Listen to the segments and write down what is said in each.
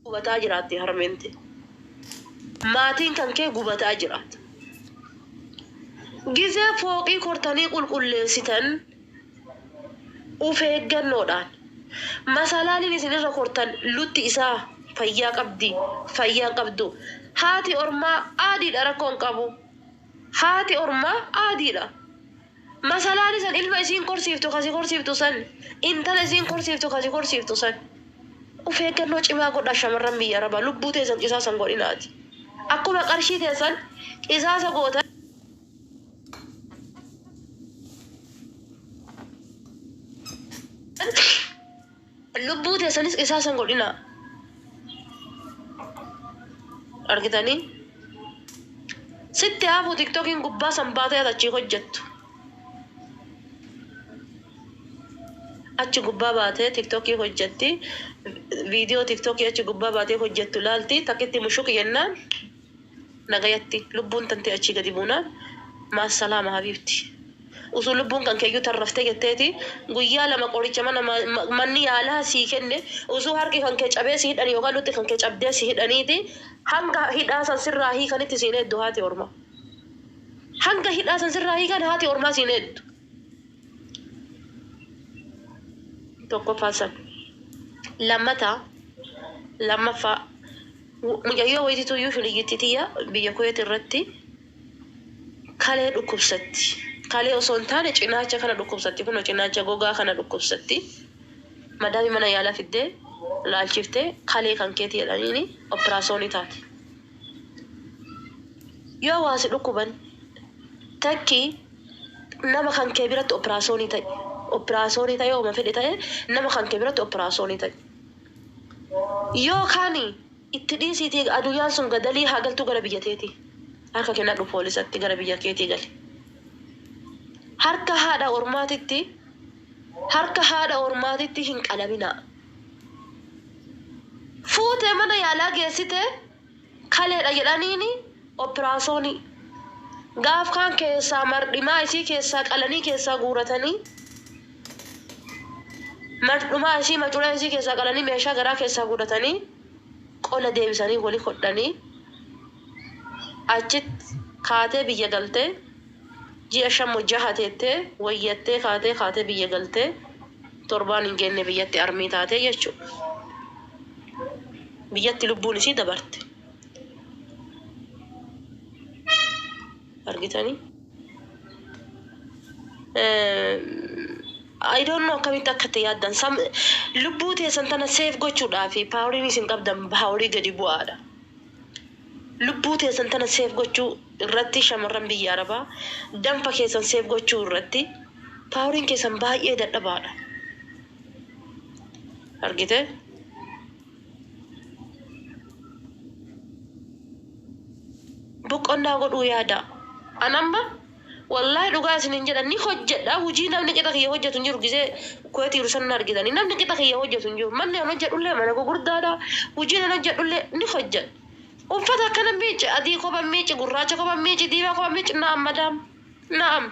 Gubataa jiraatti harmeen tee. Maatiin kan kee gubataa jiraata. Gizee fooqii kortanii qulqulleessitan uf eeggannoodhaan masalaaliin isin irra kortan lutti isaa fayyaa qabdi fayyaa hin qabdu. Haati ormaa aadiidha rakkoo hin qabu. Haati ormaa aadiidha. Masalaali san ilma isiin korsiiftu ka si korsiiftu san intala isiin korsiiftu ka si korsiiftu san uf eeggannoo cimaa godhaa shamarran biyya arabaa lubbuu teessan qisaasa hin godhinaati. Akkuma qarshii teessan qisaasa gootan. Lubbuu teessanis qisaasa hin godhinaa. Argitanii? Sitti hafu tiktokiin gubbaa san baatee ati achii hojjettu. Achi gubbaa baatee tiktokii hojjetti. Viidiyoo tiktokii achi gubbaa baatee hojjettu laalti. Takkitti mushuq jennaan nagayatti lubbuun tantee achii gadi buunaan maassalaama habiibti. Usuu lubbuun kan keeyyuu tarraftee jetteeti guyyaa 2 qoricha mana manni yaalaa sii kenne usuu harki kan kee cabee si hidhani yookaan lutti kan kee cabdee si hidhaniiti hanga hidhaa san sirraa hiikanitti siin eeddu haati ormaa. Hanga hidhaa san sirraa hiikan haati ormaa siin eeddu. Tokkoffaa san. Lammataa lammaffaa mucayyoo wayitituyyuu shiliyyittii tiyya biyya Kuweet irratti kalee dhukkubsatti. Kalee osoo hin taane cinaacha kana dhukkubsatti. Kunoo cinaacha gogaa kana dhukkubsatti. Madaamii mana yaalaa fiddee laalchiftee kalee kan keeti jedhaniini opiraasoonii taate. Yoo waa si dhukkuban takki nama kan kee biratti opiraasoonii ta'i. Opiraasoonii ta'ee homa fedhe ta'e nama kan kee biratti opiraasoonii ta'i. Yoo kaani Itti dhiisiitii adunyaan sun gadalii haa galtuu gara biyya teetii. Harka kennadhu poolisatti gara biyya keetii gali. Harka haadha ormaatitti harka haadha ormaatitti hin qalaminaa. Fuutee mana yaalaa geessite kaleedha jedhaniini opiraasoonii. Gaaf kaan keessaa mardhimaa isii keessaa qalanii keessaa guuratanii mardhumaa isii macuree isii keessaa qalanii meeshaa garaa keessaa guuratanii qola deebisanii wali hodhanii achitti kaatee biyya galtee ji'a 5 mo jaha teettee wayyattee kaatee kaatee biyya galtee torbaan hin geenne biyyatti armii taatee jechu. Biyyatti lubbuun isii dabarte. Argitanii? I don't know akkamitti akka itti yaaddan. Sam lubbuu teessan tana save gochuudhaaf paaworiin isin qabdan paaworii gadi bu'aadha. Lubbuu teessan tana save gochuu irratti shamarran biyya Arabaa danfa keessan save gochuu irratti paaworiin keessan baay'ee dadhabaadha. Argitee? Boqonnaa godhuu yaadaa. An amma Wallaahi dhugaa isinin jedha ni hojjedha hujii namni qixa kiyya hojjetu hin jiru gizee kuweeti jiru san na argitani namni qixa kiyya hojjetu hin jiru manni an hojjedhullee mana gugurdaadha hujiin an hojjedhullee ni hojjedha uffata akkana miici adii kophan miici gurraacha kophan miici diimaa kophan miici na'am madaam na'am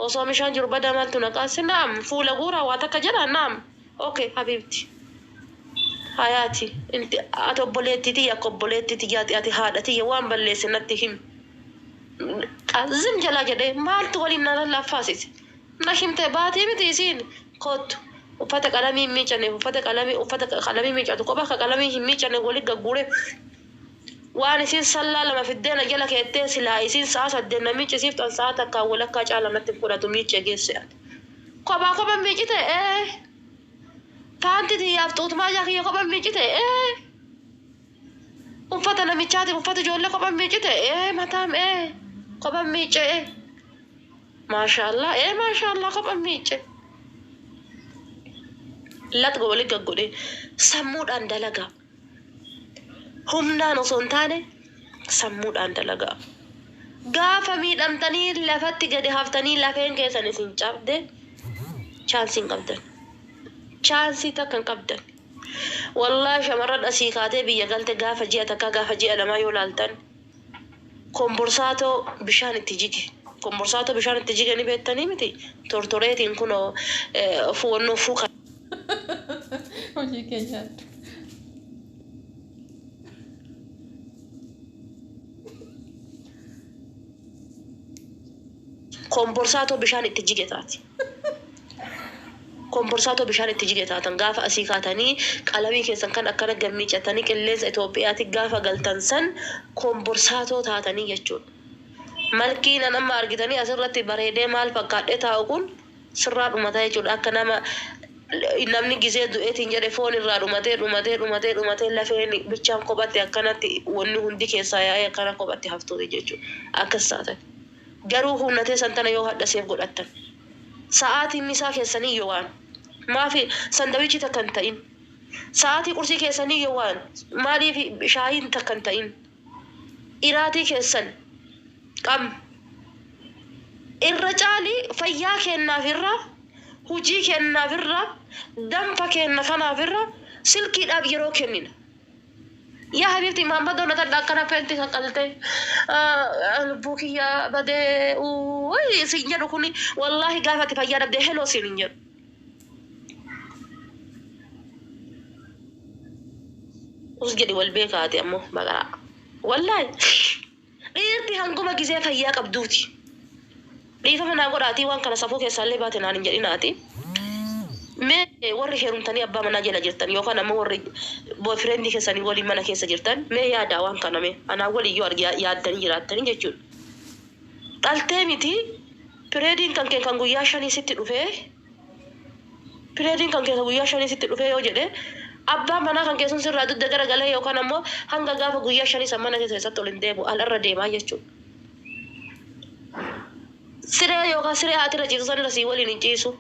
osoo mishaan jiru badaa maaltu na qaase na'am fuula guuraa waa takka jedha na'am ok habiibti hayaati inti ati obboleettii tiyya akka obboleettii tiyyaati ati haadha tiyya waan balleesse natti himi Zim jalaa jedhee maaltu waliin na lallaaffaasise? Na himte baatii miti isiin koottu uffata qalamii hin miicanneef uffata qalamii uffata qalamii miicatu kopha ka qalamii hin miicanne wali gagguuree waan isiin sallaa lama fiddee na jala keettee silaa isiin sa'a saddeet na miiccisiiftu an sa'a takkaan walakkaa caala natti hin fudhatu miiccee geesse ani. Kophaa kopha miicite ee paanti tiyyaaf xuutmaajaa kiyya kopha miicite ee. Uffata namichaatiif uffata ijoollee kophan miicite ee mataam ee kophan miicce ee maashaallah ee maashaallah kophan miicce laxgo wali gaggodhe sammuudhaan dalagaa humnaan osoo hin taane sammuudhaan dalagaa gaafa miidhamtanii lafatti gadi haftanii lafeen keessan isin cabde chaansii hin qabdan chaansii takka hin qabdan. Wallahi shamarran asii kaatee biyya galte gaafa ji'a takkaa gaafa ji'a lamaa yoo laaltan komborsaatoo bishaan itti jige komborsaatoo bishaan itti jige ni beektanii miti tortoreetiin kunoo fuwannoo fuu Hojii kee nyaadhu. Komborsaatoo bishaan itti jige taati. Komborsaatoo bishaan itti jige taatan gaafa asii kaatanii qalamii keessan kan akkana gammiicatanii qilleensa Itoophiyaatti gaafa galtan san komborsaatoo taatanii jechuudha. Malkiin an amma argitanii asirratti bareedee maal fakkaadhee taa'u kun sirraa dhumataa jechuudha. Akka nama namni gizee du'eetiin jedhe foon irraa dhumatee dhumatee dhumatee dhumatee lafeen bichaan kophatti akkanatti wanni hundi keessaa yaa'ee akkana kophatti haftuuti jechuudha. Akkas taatan. Garuu humna teessan tana yoo hadha seef godhattan. Sa'aatiin misaa keessanii yoo waan. Maafi sandawichi takka hin ta'in. Sa'aatii qursii keessanii yoo waan. Maaliif shaayiin takka hin ta'in. Iraatii keessan qam. Irra caali fayyaa kennaaf irra hujii kennaaf irra danfa kenna kanaaf irra silkiidhaaf yeroo kennina. Yaa habibti Muhammad ona tadha akkana feenti kan qalte lubbuu kiyya badee wuy siin jedhu kuni wallaahi gaafa ati fayyaa dhabdee heloo siin hin jedhu. Us jedhi wal beekaati ammoo baqaraa. Wallaahi dhiirti hanguma gizee fayyaa qabduuti. Dhiifama naa godhaatii waan kana safuu keessaallee baate naan hin jedhinaati. Mee warri heerumtanii abbaa manaa jala jirtan yookaan ammoo warri boyfriendii keessanii waliin mana keessa jirtan mee yaadaa waan kana mee anaa waliin yoo yaaddanii jiraattanii jechuudha. Dhaltee miti pireediin kan kee kan guyyaa shanii sitti dhufee pireediin kan kee kan guyyaa shanii sitti dhufee yoo jedhe abbaan manaa kan keessun sirraa dugda gara galee yookaan ammoo hanga gaafa guyyaa shanii san mana keessatti ol hin deemu alarra deemaa jechuudha. Siree yookaan siree haati irra ciisu sanirra sii waliin hin ciisu.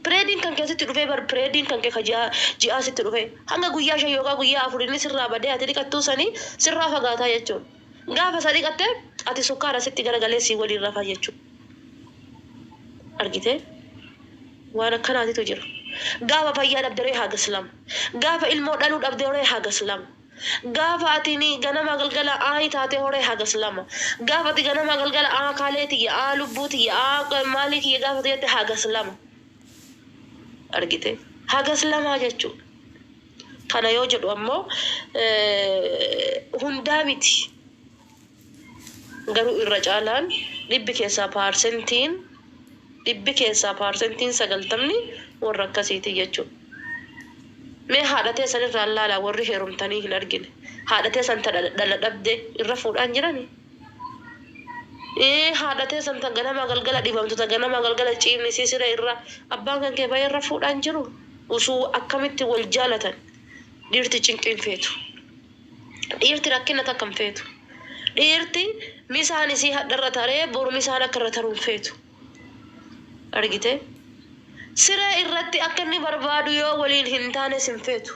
Pireediin kan keessatti dhufee bar pireediin kan kee ka ji'aa sitti dhufee hanga guyyaa 5 yookaan guyyaa 4 inni sirraa badee ati dhiqattuu sanii sirraa fagaataa jechuudha. Gaafa isa dhiqatte ati sukkaara sitti garagalee sii waliin rafaa jechuudha. Argitee? Waan akkanaatitu jira. Gaafa fayyaa dhabde ree hagas lama. Gaafa ilmoo dhaluu dhabde ree hagas lama. Gaafa ati ni ganama galgala aai taate horee hagas lama. Gaafa ati ganama galgala aa kaalee tiyya aa lubbuu tiyya aa maalii kiyya gaafa ati jette hagas lama. Argite? Hagas lamaa jechuudha. Kana yoo jedhu ammoo hundaa miti. Garuu irra caalaan dhibbi keessaa paarsentiin dhibbi keessaa paarsentiin 90ni warra akkasiiti jechuudha. Mee haadha teessan irraan laalaa warri heerumtanii hin argine. Haadha teessan ta dhala dhabde irra fuudhaan jirani? Ee haadha teessan ta ganama galgala dhibamtu ta ganama galgala ciimni isii siree irra abbaan kan kee bahee irra fuudhaan jiru? Usuu akkamitti wal jaalatan dhiirti cinqii hin feetu. Dhiirti rakkina takka hin feetu. Dhiirti misaan isii hadha irra taree boru misaan akka irra taru hin feetu. Argitee? Siree irratti akka inni barbaadu yoo waliin hin taanes hin feetu.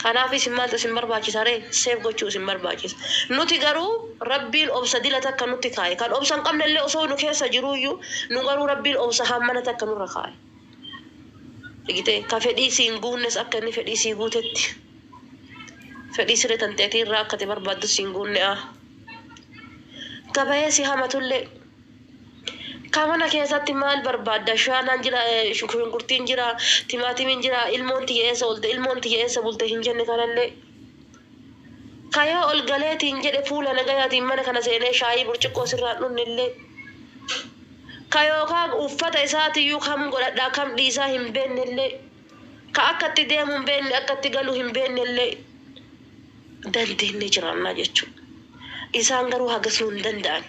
Kanaaf isin maaltu isin barbaachisa ree? Save gochuu isin barbaachisa. Nuti garuu Rabbiin obsa dila takka nutti kaaye. Kan obsa hin qabne illee osoo nu keessa jiruuyyuu nu garuu Rabbiin obsa hammana takka nurra kaaye. Argitee? Ka fedhii sii hin guunnes akka inni fedhii sii guutetti. Fedhii siree tanteetii irraa akka ati barbaaddu sii hin guunne ah. Ka bahee si hamatullee. Ka mana keessatti maal barbaadda? Shaanaan jira, shunkurtiin jira, timaatimiin jira, ilmoon tiyya eessa oolte, ilmoon tiyya eessa bulte hin jenne kanallee. Ka yoo ol galeetiin jedhe fuula nagayaatiin mana kana seenee shaayii burcuqqoo sirraa hin dhunnellee. Ka yookaan uffata isaatiyyuu kam godhadhaa kam dhiisaa hin beennellee. Ka akka itti deemu hin beenne akka itti galu hin beennellee dandeennee jiraannaa jechuudha. Isaan garuu hagas nu hin danda'an.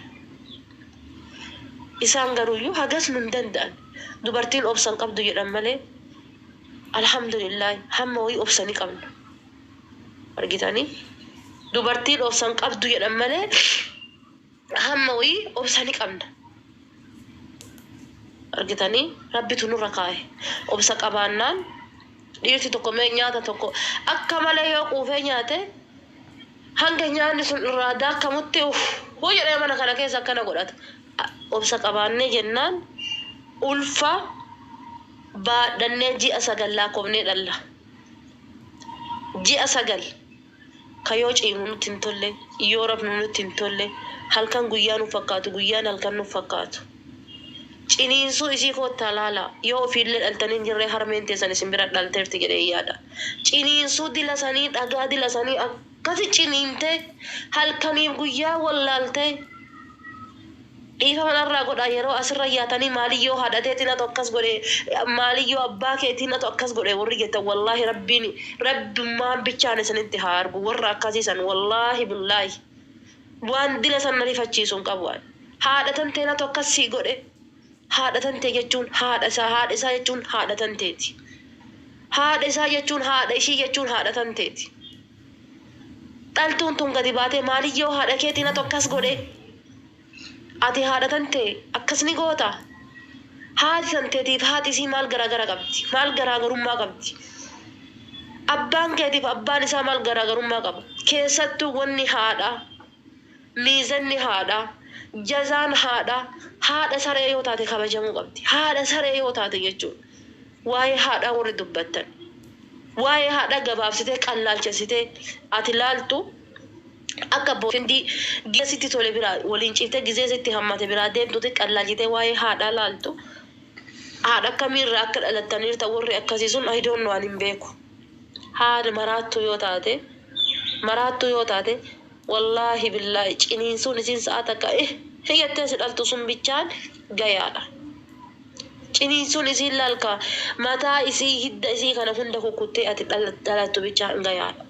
Isaan garuuyyuu hagas nu hin danda'an. Dubartiin obsa hin qabdu jedhan malee alhamdulillaahi hamma wayii obsa ni qabna. Argitanii? Dubartiin obsa hin qabdu jedhan malee hamma wayii obsa ni qabna. Argitanii? Rabbitu nurra kaaye. Obsa qabaannaan dhiirti tokko mee nyaata tokko akka malee yoo quufee nyaate hanga nyaanni sun irraa daakamutti uff huu jedhee mana kana keessa akkana godhata. Obsa qabaannee jennaan ulfa baadhannee ji'a 9 laakofnee dhalla. Ji'a 9 ka yoo ciifnu nutti hin tolle, yoo rafnu nutti hin tolle, halkan guyyaa nu fakkaatu, guyyaan halkan nu fakkaatu. Ciniinsuu isii koottaa laalaa. Yoo ofiillee dhaltanii hin jirree harmeen teessan isin bira dhalteerti jedhee yaada. Ciniinsuu dila sanii dhagaa dila sanii akkasi ciniintee halkaniif guyyaa wallaaltee Dhiifama narraa godhaa yeroo asirra yaatanii maaliyyoo haadha teetiin atu akkas godhe, maaliyyoo abbaa keetiin atu akkas godhe warri jettan, wallaahi Rabbiin, Rabbummaan bichaan isinitti haa argu warra akkasii san. Wallaahi billaahi, waan dila san na rifachiisu hin qabu ani. Haadha tanteen atu akkas sii godhe. Haadha tantee jechuun haadha isaa, haadha isaa jechuun haadha tanteeti. Haadha isaa jechuun, haadha ishii jechuun haadha tanteeti. Dhaltuun tun gadi baatee maaliyyoo haadha keetiin atu akkas godhe. Ati haadha tantee akkas ni goota? Haati tanteetiif haati isii maal garaagara qabdi? Maal garaagarummaa qabdi? Abbaan keetiif abbaan isaa maal garaagarummaa qaba? Keessattuu wanni haadha, miizanni haadha, jazaan haadha, haadha saree yoo taate kabajamuu qabdi. Haadha saree yoo taate jechuudha. Waa'ee haadhaa warri dubbattan, waa'ee haadhaa gabaabsitee qallaalchessitee ati laaltu, akka boyfriendii gizee sitti tole biraa waliin ciiftee gizee sitti hammate biraa deemtuti qallaalchitee waa'ee haadhaa laaltu, haadha akkamiirraa akka dhalattaniirta warri akkasii sun, I don't know, ani hin beeku. Haadha maraattuu yoo taate, maraattuu yoo taate, wallaahi billaahi, ciniinsuun isiin sa'a takka hiyyattee si dhaltu sun bichaan gayaadha. Ciniinsuun isiin laalka mataa isii, hidda isii kana hunda kukkuttee ati dhalattu bichaan gayaadha.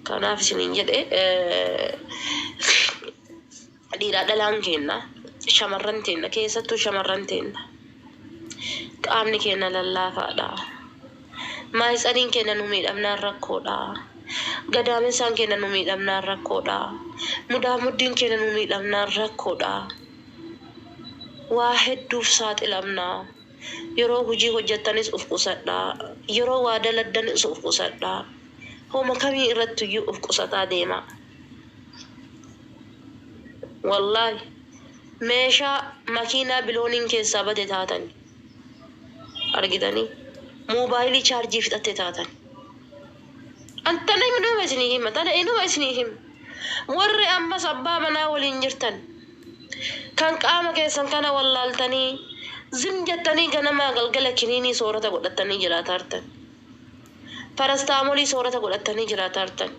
Kanaaf isiniin jedhe, dhiiraa dhalaan keenna, shamarran teenna, keessattuu shamarran teenna, qaamni keenya lallaafaadha. Maayitsaniin keenya nu miidhamnaan rakkoodha. Gadaamessaan keenya nu miidhamnaan rakkoodha. Mudaa muddiin keenya nu miidhamnaan rakkoodha. Waa hedduuf saaxilamna. Yeroo hojii hojjettanis uf qusadhaa. Yeroo waa daladdanis uf qusadhaa. Homa kamii irrattiyyuu uf qusataa deemaa. Wallaahi, meeshaa makiinaa bilooniin keessaa bade taatan argitanii, moobaayilii chaarjii fixatte taatan. Antana inuma isinii hima, tana inuma isinii hima. Warri ammas abbaa manaa waliin jirtan, kan qaama keessan kana wallaaltanii zim jettanii ganamaa galgala kiniinii soorata godhattanii jiraataa jirtan, parastaamolii soorata godhattanii jiraataa jirtan.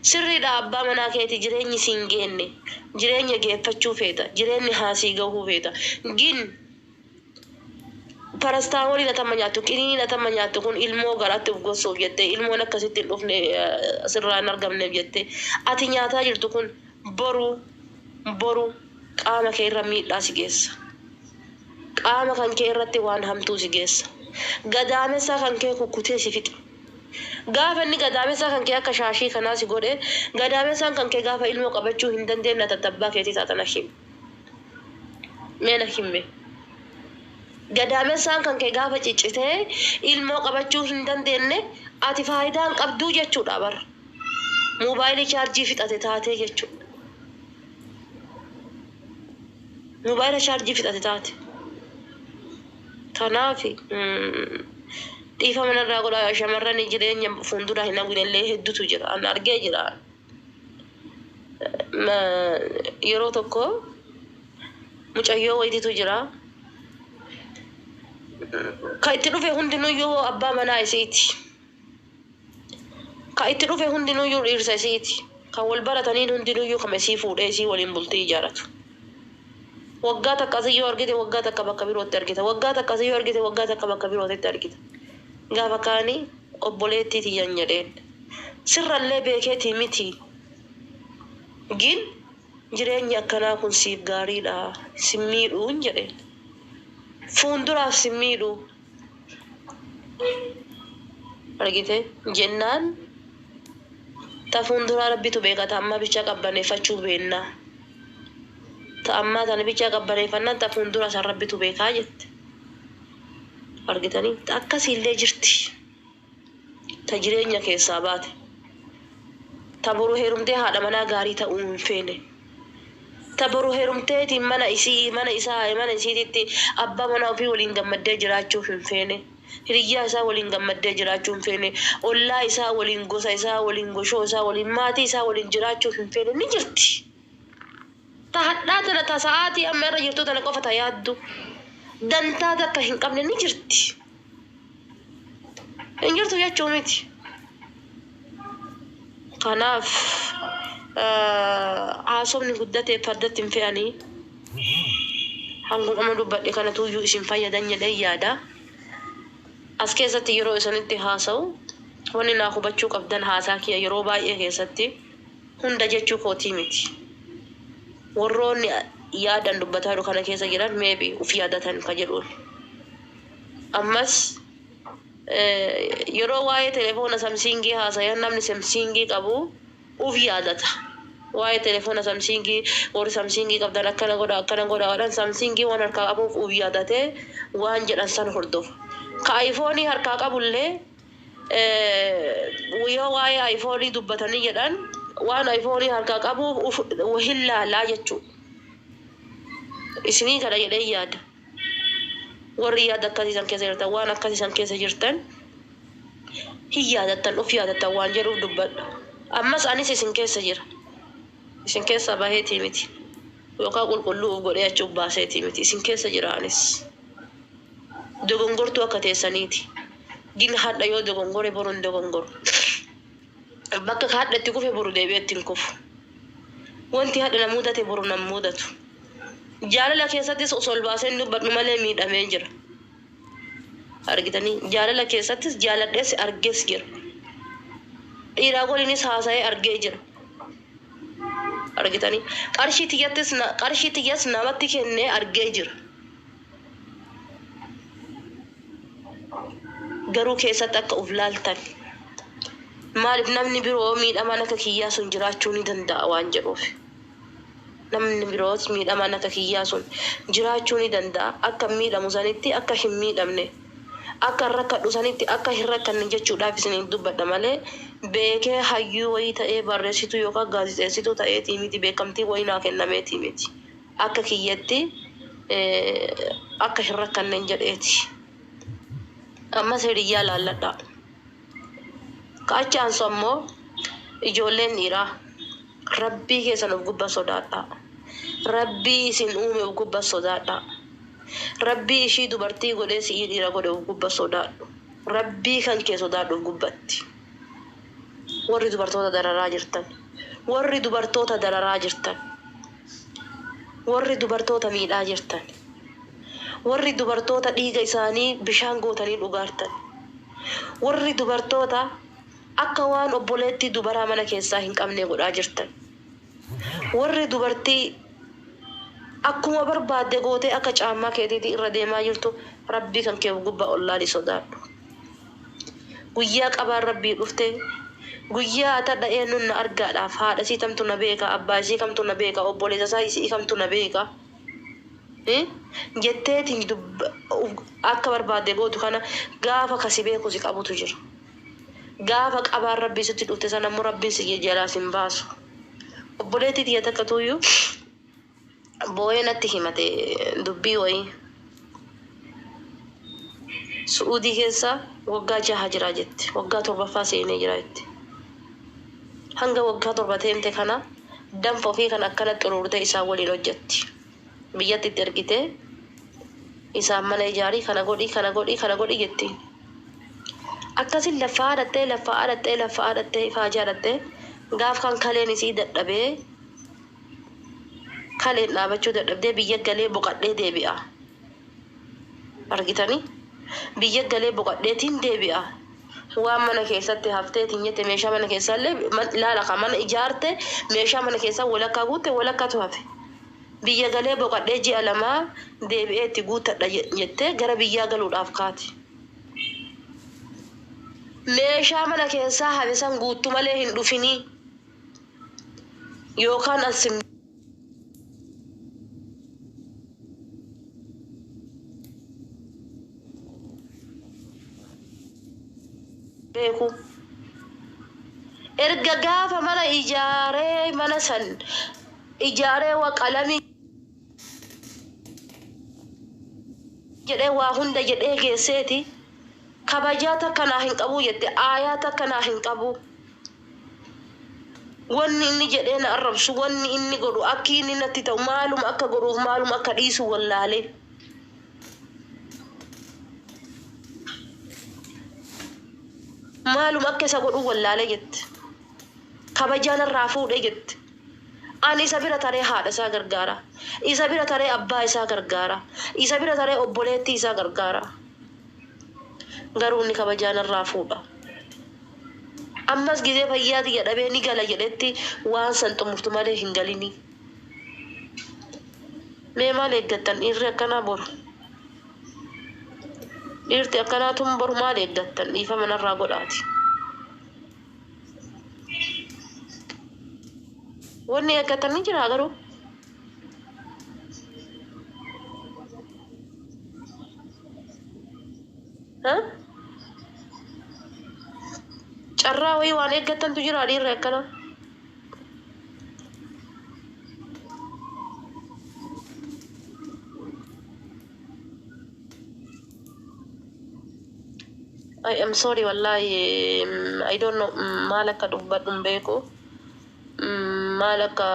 Sirriidha, abbaa manaa keeti jireenyi siin geenne, jireenya geeffachuu feeta, jireenyi haasii gahuu feeta. Gin parastaamolii natama nyaattu, qiniinii natama nyaattu kun ilmoo garaatti of gossuuf jettee, ilmoon akkasitti hin dhufne, sirraa hin argamneef jettee ati nyaataa jirtu kun boru boru qaama kee irra miidhaa si geessa. Qaama kan kee irratti waan hamtuu si geessa. Gadaamessaa kan kee kukkutee si fixa. Gaafa inni gadaamessaa kan kee akka shaashii kanaa si godhe, gadaamessaan kan kee gaafa ilmoo qabachuu hin dandeenye tattabbaa keetii taatan himi. Mee na himi. Gadaamessaan kan kee gaafa ciccitee ilmoo qabachuu hin dandeenye, ati faayidaan qabduu jechuudha bara. Moobaayilii chaarjii fixate taatee jechuudha. Moobaayila chaarjii fixate taate. Kanaaf dhiifama narraa godhaa, shamarran jireenya fuulduraa hin hawwine illee hedduutu jira. An argee jira. Yeroo tokko mucayyoo wayitiitu jira. Ka itti dhufe hundinuyyuu abbaa manaa isiiti. Ka itti dhufe hundinuyyuu dhiirsa isiiti. Kan wal barataniin hundinuyyuu kama isii fuudhee isii waliin bultii ijaaratu. Waggaa takka asii yoo argite, waggaa takka bakka birootti argita. Waggaa takka asii yoo argite, waggaa takka bakka birootti argita. Gaafa kaanii obboleettii tiyyan jedheen. Sirrallee beekeetii miti. Gin jireenyi akkanaa kun siif gaariidha. Si miidhuun jedheen. Fuulduraaf si miidhu. Argite jennaan, ta fuulduraa Rabbitu beeka, ta ammaa bicha qabbaneeffachuu beennaa. Ta ammaa tana bicha qabbaneeffannaan ta fuuldura san Rabbitu beekaa jette. Argitanii, ta akkasiillee jirti. Ta jireenya keessaa baate. Ta boru heerumtee haadha manaa gaarii ta'uu hin feene. Ta boru heerumteetiin mana isii, mana isaa, mana isiititti abbaa manaa ofii waliin gammaddee jiraachuu hin feene. Hiriyyaa isaa waliin gammaddee jiraachuu hin feene. Ollaa isaa waliin, gosa isaa waliin, goshoo isaa waliin, maatii isaa waliin jiraachuu hin feene ni jirti. Ta hadhaa tana, ta sa'aatii amma irra jirtu tana qofa ta yaaddu. Dantaa takka hin qabne ni jirti. Hin jirtu jechuu miti. Kanaaf haasofni guddatee fardatti hin fe'anii. Hanguma amma dubbadhe kanatuyyuu isin fayyadan jedhee yaada. As keessatti yeroo isinitti haasa'u wanni naa hubachuu qabdan haasaa kiyya yeroo baay'ee keessatti hunda jechuu kootii miti. Warroonni yaadan dubbataa jiru kana keessa jiran maybe uf yaadatan ka jedhuun. Ammas yeroo waa'ee telefoona samsiingii haasayan namni samsiingii qabu uf yaadata. Waa'ee telefoona samsiingii warri samsiingii qabdan akkana godha akkana godha jedhan samsiingii waan harkaa qabuuf uf yaadatee waan jedhan san hordofa. Ka ayifoonii harkaa qabullee yoo waa'ee ayifoonii dubbatanii jedhan waan ayifoonii harkaa qabuuf uf hin laalaa jechuudha. Isinii kana jedhee yaada. Warri yaada akkasii san keessa jirtan waan akkasii san keessa jirtan hin yaadattan uf yaadattan waan jedhuuf dubbadha. Ammas anis isin keessa jira. Isin keessa baheetii miti. Yookaan qulqulluu uf godhee achi uf baaseetii miti. Isin keessa jira anis. Dogongortuu akka teessaniiti. Gin hadha yoo dogongore boru hin dogongoru. Bakka hadha itti kufe boru deebi'ee itti hin kufu. Wanti hadha na mudate boru na mudatu. Jaalala keessattis osoo ol baasee hin dubbadhu malee miidhamee jira. Argitanii jaalala keessattis jaaladhees argees jira. Dhiiraa waliinis haasa'ee argee jira. Argitanii qarshii tiyyattis qarshii tiyyas namatti kennee argee jira. Garuu keessatti akka uf laaltan maaliif namni biroo miidhamaan akka kiyyaa sun jiraachuu ni danda'a waan jedhuuf. Namni biroos miidhamaan akka kiyyaa sun jiraachuu ni danda'a. Akka miidhamu sanitti akka hin miidhamne akka rakkadhu sanitti akka hin rakkanne jechuudhaaf isiniin dubbadha malee beekee hayyuu wayii ta'ee barreessituu yookaan gaazexeessituu ta'eetii miti beekamtii wayii naa kennameetii miti. Akka kiyyatti akka hin rakkanneen jedheeti. Ammas hiriyyaa laalladhaa. Ka achi aansu ammoo ijoolleen dhiiraa Rabbii keessan of gubba sodaadhaa. Rabbii isin uume of gubba sodaadhaa. Rabbii ishii dubartii godhee si'ii dhiira godhe of gubba sodaadhu. Rabbii kan kee sodaadhu of gubbatti. Warri dubartoota dararaa jirtan. Warri dubartoota dararaa jirtan. Warri dubartoota miidhaa jirtan. Warri dubartoota dhiiga isaanii bishaan gootanii dhugaartan. Warri dubartoota akka waan obboleettii dubaraa mana keessaa hin qabne godhaa jirtan. Warri dubartii akkuma barbaadde gootee akka caammaa keetiitii irra deemaa jirtu Rabbii kan kee of gubbaa ollaalii sodaadhu. Guyyaa qabaan Rabbii dhufte guyyaa atadha eenyuun na argaadhaaf haadha isii kamtu na beeka abbaa isii kamtu na beeka obboleessa isaa isii kamtu na beeka jetteetiin akka barbaadde gootu kana gaafa kasi beeku si qabutu jira. Gaafa qabaan Rabbii sitti dhufte sana immoo Rabbiin si jalaa sin baasu. Obboleettii tiyya takka tuyyuu boo'ee natti himate dubbii wayii. Su'uudii keessa waggaa 6 jira jetti. Waggaa 7ffaa seenee jira jetti. Hanga waggaa 7 teemte kana danfa ofii kan akkana xuruurtee isaan waliin hojjetti. Biyyatti itti ergitee isaan mana ijaarii kana godhii kana godhii kana godhii jettiin. Akkasin laffa'aa dhaxxee laffa'aa dhaxxee laffa'aa dhaxxee ifaajaa dhaxxee gaaf kan kaleen isii dadhabee kaleen dhaabachuu dadhabdee biyya galee boqadhee deebi'a. Argitanii? Biyya galee boqadheetiin deebi'a. Waan mana keessatti hafteetiin jette meeshaa mana keessaallee ilaala kan mana ijaarte meeshaa mana keessaa walakkaa guutte walakkaatu hafe. Biyya galee boqadhee ji'a 2 deebi'ee itti guuttadha jettee gara biyyaa galuudhaaf kaate. Meeshaa mana keessaa hafe san guuttu malee hin dhufinii yookaan as hin beeku. Erga gaafa mana ijaaree mana san ijaaree wa qalamii jedhee waa hunda jedhee geesseeti kabajaa takka naa hin qabuu jette aayaa takka naa hin qabuu. Wanni inni jedhee na arrabsu wanni inni godhu akki inni natti ta'u maaluma akka godhuuf maaluma akka dhiisu wallaalee. Maaluma akka isa godhu wallaalee jette. Kabajaa narraa fuudhee jette. Ani isa bira taree haadha isaa gargaara. Isa bira taree abbaa isaa gargaara. Isa bira taree obboleettii isaa gargaara. Garuu inni kabajaa narraa fuudha. Ammas gizee fayyaa tiyya dhabee ni gala jedhetti waan san xumurtu malee hin galini. Mee maal eeggattan dhiirri akkanaa boru? Dhiirti akkanaa tun boru maal eeggattan? Dhiifama narraa godhaati. Wanni eeggattan ni jira garuu. Ha? Carraa wayii waan eeggattantu jira dhiirri akkanaa. I am sorry wallahi, I don't know maal akka dubbadhu hin beeku. Maal akka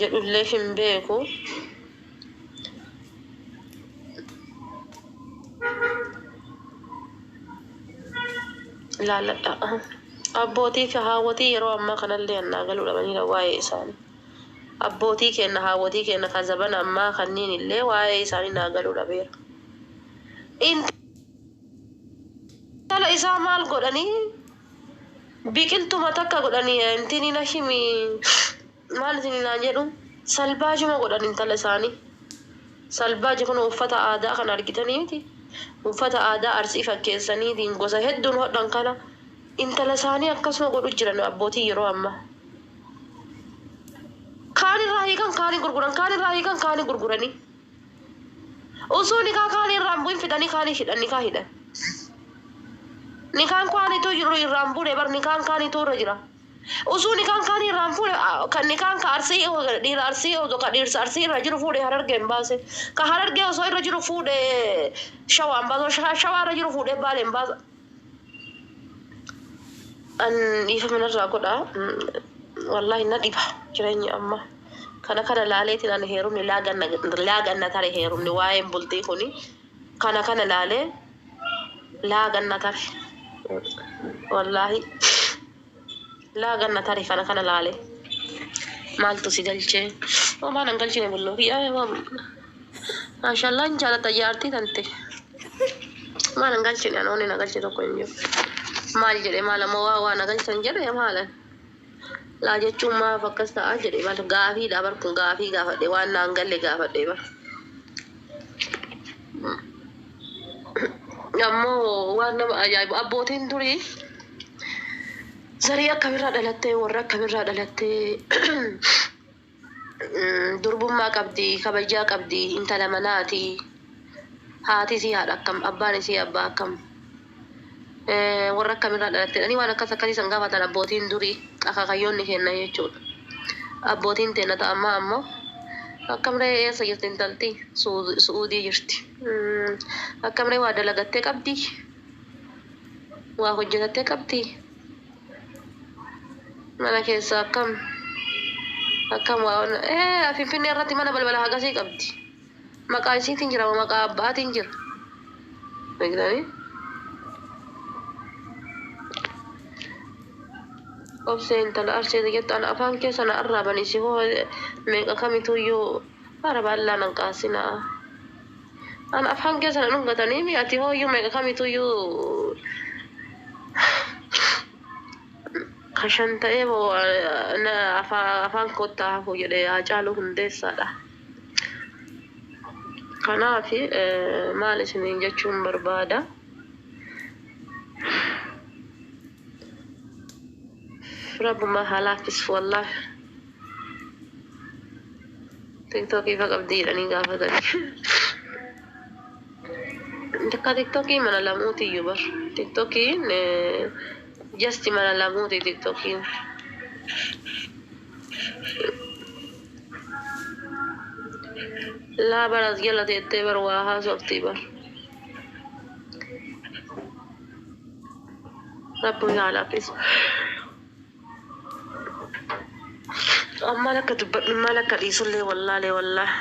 jedhullee hin beeku. Laalladha. Abbootii fi haawwatii yeroo ammaa kanallee annaa galuu dhabaniira waa'ee isaanii. Abbootii keenya haawwatii keenya kan zabana ammaa kanneen illee waa'ee isaanii naa galuu dhabeera. Intala isaa maal godhanii biqiltuma takka godhanii intini na himi maal isin naan jedhu salbaajuma godhan intala isaanii. Salbaaji kun uffata aadaa kan argitanii miti. Uffata aadaa Arsii fakkeessaniitiin gosa hedduun hodhan kana intala isaanii akkasuma godhu jiran abbootii yeroo ammaa. Kaan irraa hiikan kaanii gurguran, kaan irraa hiikan kaanii gurguranii. Osoo nikaa kaanii irraa hin bu'in fidanii kaanii hidhan, nikaa hidhan. Nikaan kaanitu jiru irraa hin buune bar, nikaan kaanitu irra jira. Osoo nikaan kaanii irraa hin fuune, kan nikaan ka Arsii dhiira Arsii osoo ka dhiirsa Arsii irra jiru fuudhee Harargee hin baase. Ka Harargee osoo irra jiru fuudhee Shawaa hin baase. Shawaa irra jiru fuudhee Baalee hin baase. An dhiifama narraa godha. Wallahi na dhiba jireenyi amma. Kana kana laaleetiin ani heerumni laaganna laaganna tare, heerumni waa'een bultii kuni kana kana laalee laaganna tare. Wallahi laaganna tare kana kana laalee. Maaltu si galchee? Homaa nan galchine bulloo kiyyaa. Maashaallah, hin jaalata jaartii tante. Maal hin galchine, ani wanni na galche tokko hin jiru. Maal jedhe, maal ammoo waa na galchan jedhe maalan? Laa jechuun maaf akkas ta'a jedhe, maal gaafiidha bar kun, gaafii gaafadhe, waan naan galle gaafadhe bar. Ammoo waan nama ajaa'ibu, abbootiin durii zarii akkamirraa dhalattee, warra akkamirraa dhalattee, durbummaa qabdi, kabajaa qabdi, intala manaati, haati isii haadha akkam, abbaan isii abbaa akkam, warra akkamirraa dhalatte jedhanii waan akkas akkasii san gaafatan abbootiin durii, akaakayyoonni kenna jechuudha. Abbootiin teenna ta'a ammaa ammoo akkamree, eessa jirti intalti? Su'uudii jirti. Akkamree, waa dalagattee qabdi? Waa hojjetattee qabdi? Mana keessa akkam akkam? Waa Finfinnee irratti mana balbala hagasii qabdi. Maqaa isiitiin jira moo maqaa abbaatiin jira? Beektanii? Obsee intala Arseeti jettu, ana afaan keessa na arraabanii si hoo meeqa kamituyyuu bara baallaa nan qaasinaa. Ana afaan keessa na dhungatanii mi ati hooyyuu meeqa kamituyyuu kashan ta'ee moo na afaan kottaa hafu jedhe Haacaaluu Hundeessaadha. Kanaaf maal isiniin jechuun barbaada? Rabbuma haa laaffisu wallaahi. Tiktookii fa qabdii jedhanii gaafatanii. Takka Tiktokii mana lamuutiyyuu bar. Tiktokiin just mana lamuuti Tiktokiin. Laa bar, as jala teettee bar waa haasoftii bar. Rabbi haa laaffisu. Maal akka dubbadhu, maal akka dhiisullee wallaalee wallaahi.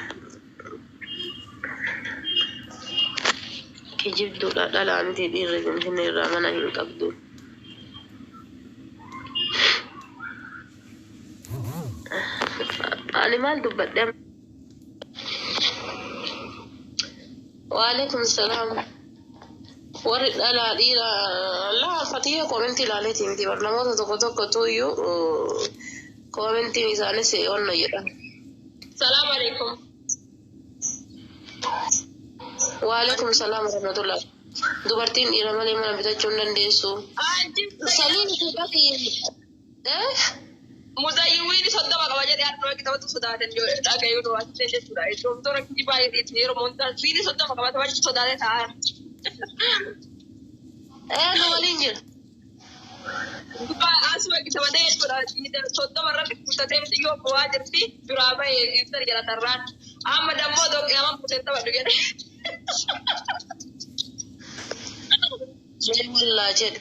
Kijibduudha, dhalaa miti, dhiirri Finfinnee irraa mana hin qabdu. Ani maal dubbadhe? Waalaikum salaam. Warri dhalaa dhiira laa fatiyya koomentii ilaaleeti miti bar namoota tokko tokkotu iyyuu koomentiin isaanis onna jedha. Salaam alaikum. Waalaikum salaam warahmatullah. Dubartiin dhiira malee mana bitachuu hin dandeessu. Saliin bakki eh Muzayyiwwiin 30 qaba jedhee har'a kitabatu sodaatan dhagayuu to'attee jechuudha. Iddoo rakki baay'eetiin yeroo montaan wiini 30 qaba taphachuu sodaatee taa'an. Eh nu waliin jira. Asuma kitabatee jechuudha. 30 irratti kutatee mitiyyoo bu'aa jirti. Duraa bahee ibsa jala tarraan. Amma dammoo doqee buutee taphadhu jedhe. Wallaa jedhe.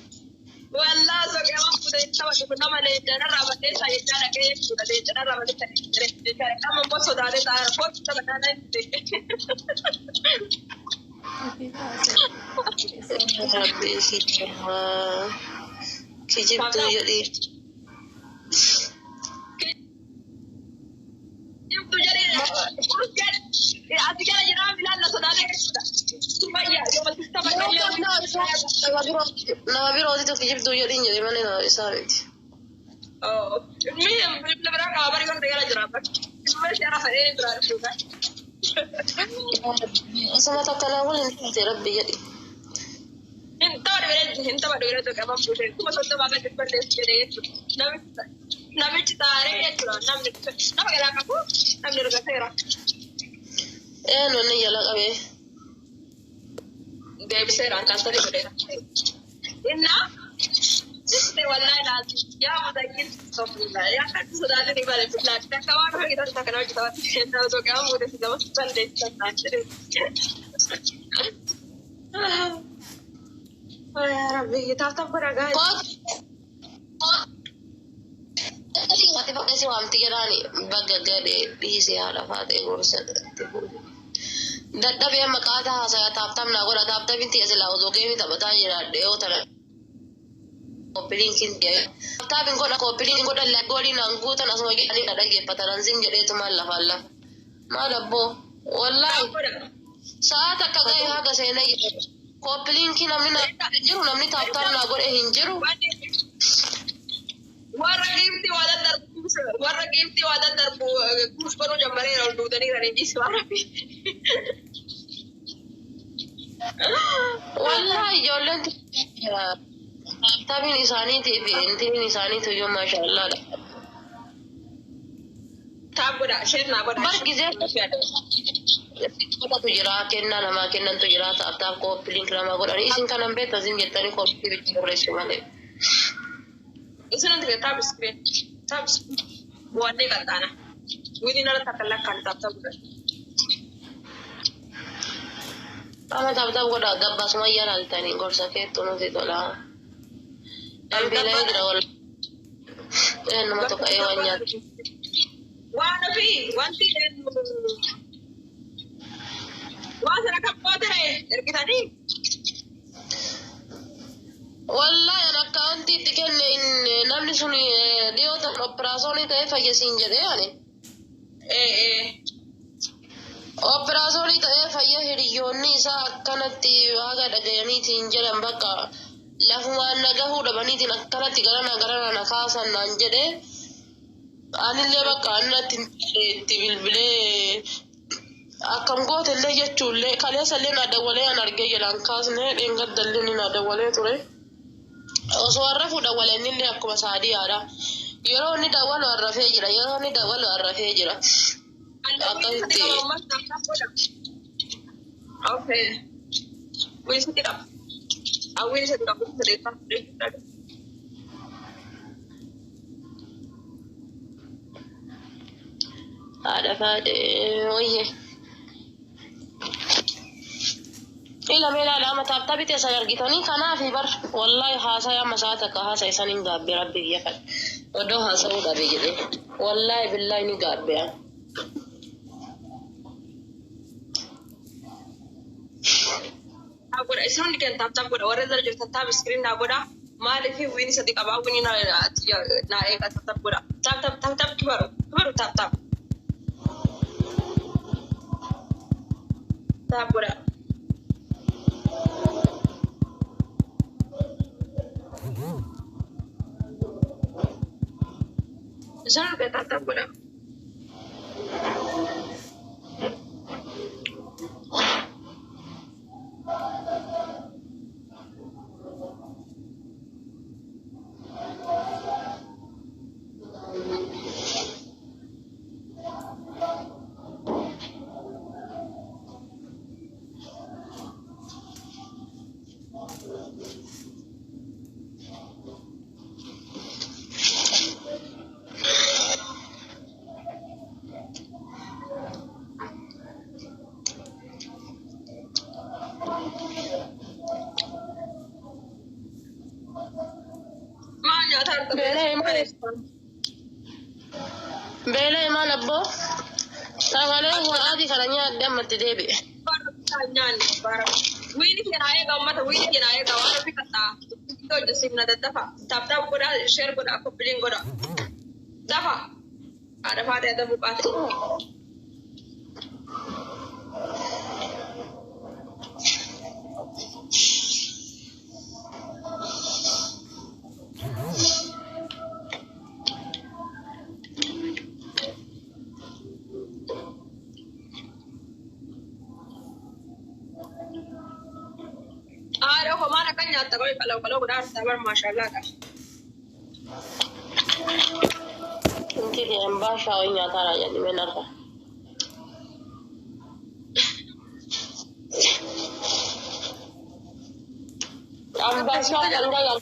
Wallaa soqee buutee taphadhu kun nama leencanarraa balleessaa jechaa dhagee jechuudha. Leencanarraa balleessaa jechaa amma immoo sodaatee taa'an kootu taphataa na Rabbi kijibaa. Kijibtuu jedhi. Jibtu jedhee ati kana jiraa filaan na sodaatee jechuudha. Sumayyaa yoo Nama birootitu kijibtuu jedhiin jedhe malee nama isaa miti. Mi biraa qaba bari kan jala jira. Sumayyaa shara fedhee biraa dhufuudha. Osuma takka naa waliin taate rabbi jedhi. Hin taphadhu hin taphadhu jedhee qaba buusee 30,000 akka dhibballeessu jedhee jechuudha. Namichi taaree jechuudha. Namni nama galaa qabu namni argateera. Een wanni jala qabee. Deebiseera kan sadi godheera. Innaa wallahi laati yaa mutaakin sofuula yaa kan sodaatanii bale billaati takka waan hojjetan takka nama hojjetan kennaa osoo qaama muudate nama balleessan naan jedhe. Yaa Rabbi taaf taaf godhaa gaa'e. Ati bakka waamti jedhaani bakka gadhee dhiisee haadha faatee gorsa itti fuudhe. Dadhabee maqaa haasaya taaf taaf naa godha taaf taafiin tiya silaa osoo geemii taphataa jiraadhe yoo tana. Koppiliinkiin tiya. Taaf godha koppiliin godha gooliin naan guutan asuma jedhanii na dhaggeeffatan anzin jedheetu maal lafaan lafa. Maal abboo wallaahi sa'a takka ga'e haga seenee jedhe. Koppiliinkii namni naa hin jiru namni taaf taaf naa godhe hin jiru. Warra giiftii waa daddarbu warra giiftii waa daddarbu kuus godhuu jammareera ol duudaniira ni dhiisi waan Rabbi. Wallahi ijoolleen taaptaapiin isaaniitii fi intiniin isaaniitu iyyuu maashaallah. Taaf godha isheen naa godha. Bar gizee godhatu jira kennaa namaa kennantu jira taaptaap kooppiliink namaa godhanii isin kanan beekta isin jettanii kooppii bitti barreessu malee. Isin hundi taap iskiriin taap iskiriin bu'annee qaxxaana. Wiini nara takka lakkaan taap taap godha. Amma taaptaap godha gabbasuma yaalaaltanii gorsa keettu nuti tola. Dambiilee jira wal. Nama tokko ee waan nyaatu. Waan ofii wanti waan sana kan bootere ergitanii. Wallahi an akkaawuntii itti kenne namni sun dhiyoo tan operaasyoonii ta'ee fayyasiin jedhee ani. Operaasyoonii ta'ee fayya hiriyyoonni isaa akkanatti haga dhagayaniitiin jedhan bakka lafumaan na gahuu dhabaniitiin akkanatti garana garana na kaasan naan jedhee anillee bakka annatti itti bilbilee akkam gootellee jechuullee kaleessallee na dawwalee an argee jedhaan kaasne dheengaddallee ni na dawwalee ture. Osoo har'a dawwalee innillee akkuma saadiyaadha. Yeroo inni dawwalu harrafee jira. Yeroo inni dawwalu harrafee jira. Akkamitti? Okay. Wiini sitti qaba. Wiini sitti qabu. Haadha faadhee wayye. Ila mee ilaala amma taaptaabii teessan argitanii kanaaf bar wallahi haasaya amma sa'a takka haasa'e san hin gaabbe rabbi biyya kan odoo haasa'uu dhabe jedhe wallahi billahi ni gaabbe. Taap godha. Isin hundi keenya taap taap godha. Warra jala jirtan taap iskiriin naa godha. Maaliif wiini sadi qabaa wiini naa eega taap taap godha. Taap taap taap taap kibaru kibaru taap taap. Tap godha. Isaan dhufee tap tap godha. Maal nyaataa argame? Beela'ee maal? Beela'ee maal abboo? Sagalee ho'aati kana nyaadde ammatti deebi'e. Nyaanne wiini keenaa eegaa uummata wiini keenaa eegaa waan ofii kattaa hojjesiifna daddafa tap tap godhaa share godhaa koppiliin godhaa dafa haadha faatee adda buqaate. Haadha homaan akka nyaatta qoy qaloo qaloo godhaa artaa bar maashaallah dha. Inti ambaa shaawii nyaataa raayyaa dhimeen arga. Ambaa shaawii kan gagaa.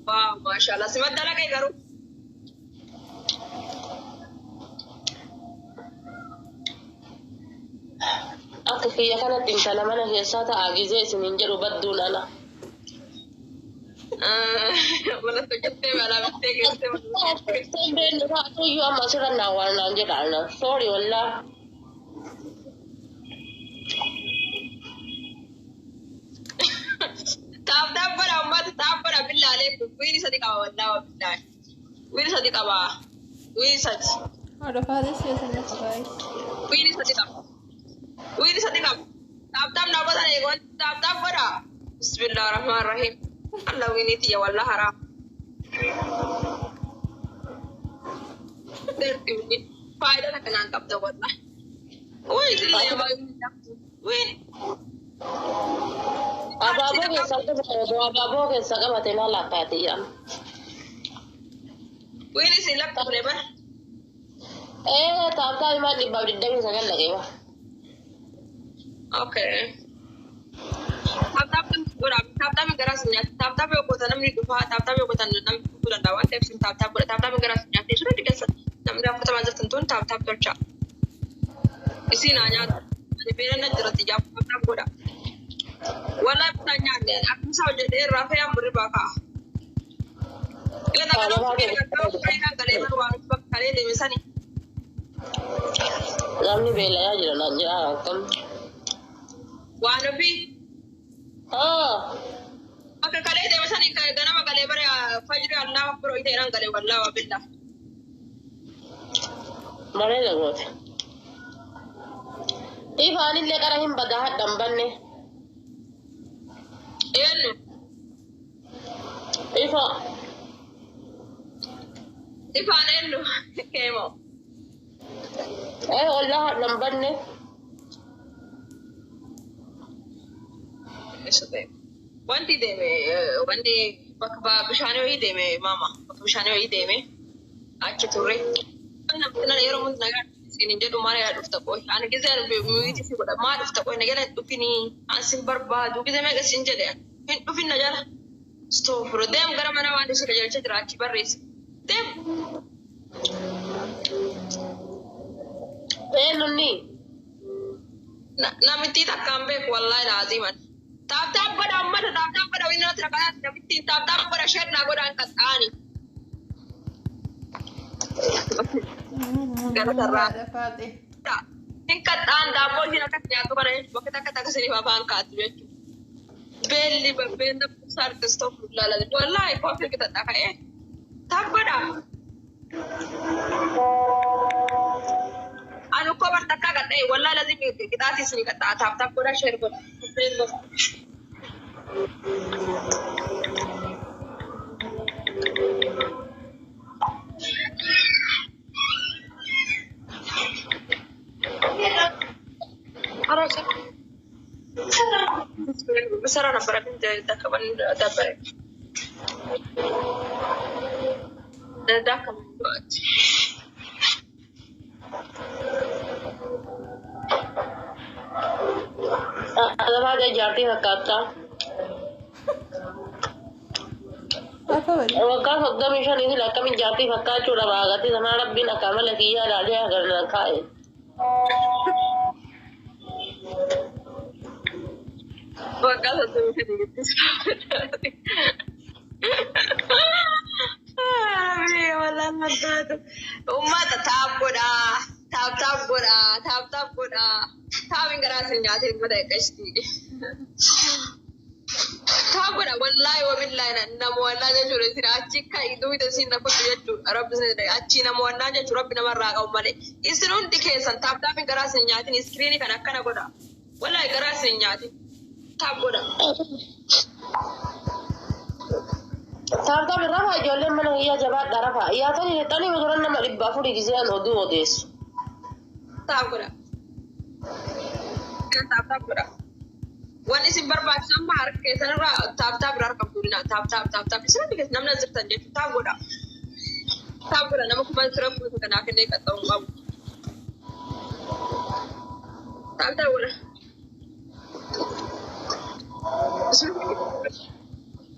Waa maashaallah si maddala kee garuu. Akka kiyya kanatti intala mana keessaa ta'a gizee isiniin jedhu badduun ala. Mana hojjettee balaa bittee geessee. Beellu taatuyyuu amma asirra naan waan naan jedha anaan. Sorry wallaa. Tap tap godha uummata tap godha billaalee wiini sadi qaba wallaa billaalee. Wiini sadi qaba. Wiini sadi. Haadha faatee si'eessan baay'ee. Wiini sadi qaba. Wiini sadi qaba. Tap tap na batan eegoon tap tap godha. Bismillah rahmaan rahiim. Allah wiini tiyya wallaa haraa. Faayidaa akkanaan qabda wallaa. Wiini sillee wiini. Abaaboo keessa qabate abaaboo keessa qabate na lakkaati jedhama. Wiini si lakkoofne bara. Ee taaptaa himaa 129 dhaqee ba. Okay. Tap tap godha. Tap tap garaa si nyaata. Tap tap yoo gootan namni dhufaa. Tap tap yoo gootan namni dhufuu danda'a waan ta'eef tap tap godha. Tap tap garaa si nyaata. Suuraa keessa namni afurtamaa jirtan tun tap tap tolcha. Isiin haa nyaatu. Ani beela na jiratti jaafu tap tap godha. Wallahi bitaa nyaanne akkuma hojjetee irraa fe'aa murri baa ka'a. Ila nagaa nama galee bara waan bakka kalee deeme sani. Namni beelayaa jira naan jedha akkam. Waan ofii Haa. bakka kalee deeme sani ganama galee bara fajri Allah akbar itee galee wallahi wa billah. Bareeda goote. Ifaanillee qara hin badaa hadhan banne. Eenyu? Ifa. Ifaan eenyu? Keemoo. Ee ollaa hadhan banne. Wanti deeme wanti bakka bishaanii wayii deeme maama bakka bishaanii wayii deeme achi turre. Namni yeroo hundi nagaa siin hin jedhu maal yaa dhufta qoy ani gizee miiti si godha maa dhufta qoy na jala hin dhufinii ani sin barbaadu gizee meeqa siin jedhe hin dhufin na jala. Stoofuro deem gara mana waan ishee qajeelcha jira achi barreessi deem. Eenyunni? Namittii takkaan beeku wallaahi laaziman. Tap tap godha ummata tap tap godha winni natti rakkataa namittiin tap tap godha share naa godhaan qaxxaani. Gara sarraa. Haadha faatee. Hin qaxxaan daabboo ishiin akkas nyaattu kana jechuudha bakka takka takka siniif afaan kaatu jechuudha. Beelli beella sarkistoo lala wallaahi koofii bitadha ka'ee. Tap godha. Anu koo bar takkaa gadhee wallaa lazim qixaatii isinii qaxxaa tap tap godhaa share godhaa. ብሰራ ነበረ ግን ደበረ ዳከመኝ። Lafaa jaartii fakkaattaa. Afa bali. Waggaa 35 akkamiin jaartii fakkaachuu dhaba agartee sanaa rabbiin akka amala kiyyaa ilaalee agarna kaa'e. Waggaa 35 Uummata tap godhaa, tap tap godhaa, tap tap godhaa. Taapin garaa isin nyaatee uummata eeggashti. Tap godha wallaahi wabillaahi nama wallaa jechuudha isin achi kan duwwita isin na kottu jechuudha rabbi isin achi nama wallaa jechuudha rabbi namarraa qabu malee. Isin hundi keessan tap taapin garaa isin nyaatin iskiriinii kan akkana godha. Wallaahi garaa isin nyaatin. Tap godha. Tap tap rafa ijoolleen mana kiyyaa jabaadha rafa. Yaatanii lixanii duran nama 400 giseen oduu odeessu. Tap godha. Tap tap godha. Wanni isin barbaachisan amma harka keessanirraa tap tap irraa harka fuudhina. Tap tap tap tap. Isin hundi keessa namni as jirtan jechuudha. Tap godha. Tap godha nama kuma tura kuusa kanaaf illee qaxxa'uu qabu. Tap tap godha.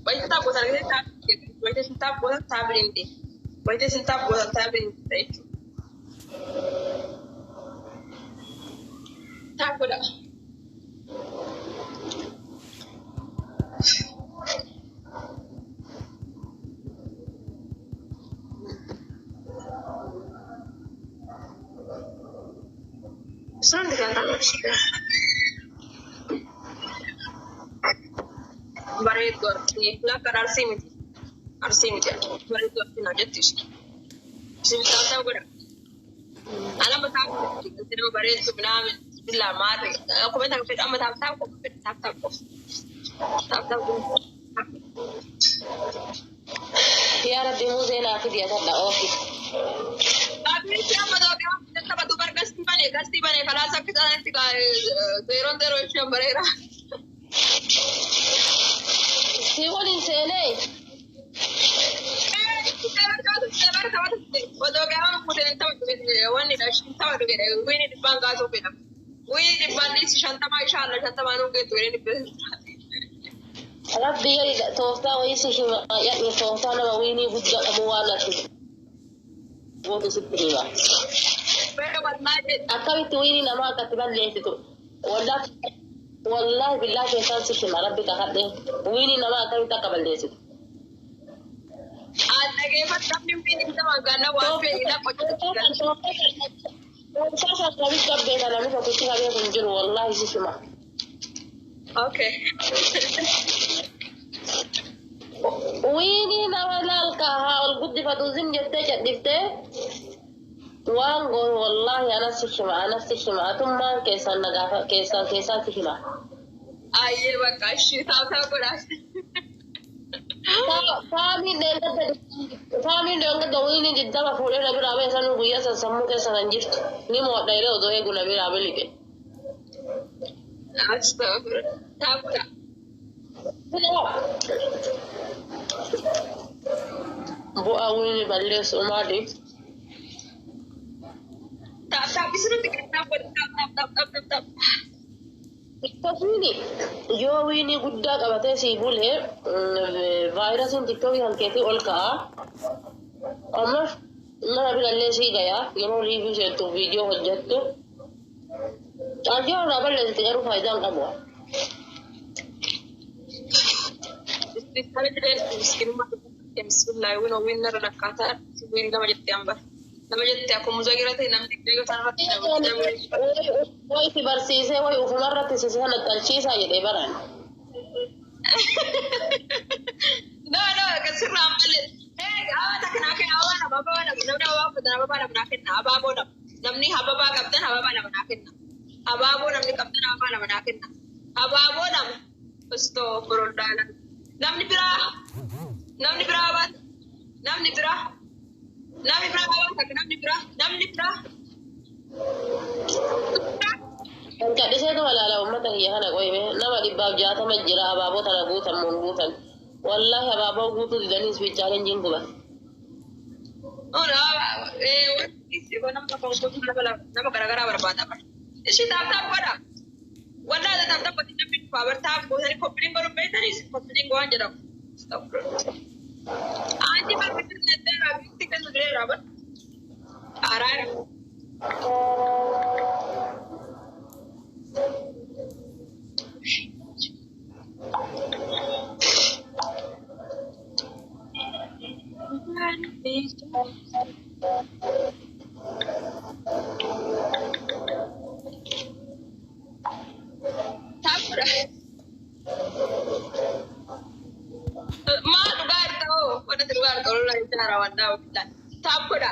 Wayita tap gootan argitee tap wayita isin tap gootan taabiin hin wayita isin tap gootan taabiin hin jechuudha. Tap godha. Isin hundi kan tap bareedduu arsii lakka arsii miti arsii miti bareedduu arsii naa jetti ishee. Isin tap tap godha. Alama tap godha nama bareedduu minaamin billaa maarri akkuma tan fedhu amma tap tap qofa fedhu tap tap qofa. Tap tap godha. Yaa Rabbi muuzee naa fidi atadha oofi. Abitti amma tokko taphatu bar gastii bane kalaas akka isaanitti 0-0 isheen bareera. Si waliin seenee Otoo gaafa fuuteen tapha dhuge wiini dhibbaan gaasuu fedha. Wiini dhibbaan dhiisi 50 inshaalla 50 nuu geettu jedhee dhibbee. Rabbi yari tooftaa wayii si hima yadhu tooftaa nama wiinii guddaa qabu waan ati gootu sitti hima. Akkamitti wiinii namaa akkatti balleessitu wallaahi wallaahi billaa keessaan sitti hima rabbi kakadhe wiinii namaa akkamitti akka balleessitu. Dhageeffadhu wiini nama ganna waan fedhe lafa Tooftaa san namichi qabbeeka namni tokkichi qabee kun jiru wallaahi si hima. Okay. Wiinii nama laalkaa haa ol guddifatu zim jettee cadhiftee waan goonu wallaahi anas si hima anas si hima atummaan keessaan na gaafa keessaan keessaan si hima. Ayyee bakka ishii tap tap godhaa. Faamiin dheengadda wiinii 20 fuudhee na biraa ba'e sanuu guyyaa san sammuu keessa kan jirtu ni mo'adha jedhee odoo eegu na biraa biliqe. Astagfirullah. Tap godhaa. Bu'aa wiinii balleessu maali? Tap tap isinitti tap godha tap tap tap tap tap tap. Tiktokiin yoo wiinii guddaa qabatee sii bulee vaayirasiin tiktookii kan keetii ol ka'a. Amma nama birallee sii gaya yeroo riiviyuu seentu viidiyoo hojjettu. Caalchii irraa balleessite garuu faayidaa hin qabu. Bismillah win win narra lakkaataa win nama jettee hamba. Nama jettee akkuma muzagira ta'e namni yoo ta'an irratti Way si barsiisee way ufumarratti si sana xalchiisaa jedhee baraan. No no sirraa malee. Hey, awwa takka naa kenna awwa nama awwa nama namni awwa nama nama naa kenna abaaboo nama. Namni hababaa qabdan hababaa lama naa kenna. Habaaboo namni qabdan hababaa lama naa kenna. Habaaboo lama. Astoofirullaah. Namni biraa namni biraa habaa namni biraa namni biraa habaa takka namni biraa namni biraa. Kadhiseetuma ilaala uummata kiyya kana qoyime nama 160 jira abaaboo tana guutan mun guutan. Wallaahi abaaboo guutuu didanii ispi chaalenjiin guba. Nama tokko nama garaagaraa barbaada bara. Ishii tap tap godha. Wallaahi tap tap godhi namni dhufaa bar tap gootanii koppiliin godhuun beektanii koppiliin waan jedhamu. Aanti barbaadu naddeeraa biitti kennu direeraa bar. Araara. Tap godha. Maal dhugaa jirta hoo? Wanti dhugaa jirta olola jechaadha waan daawwatan. Tap godha.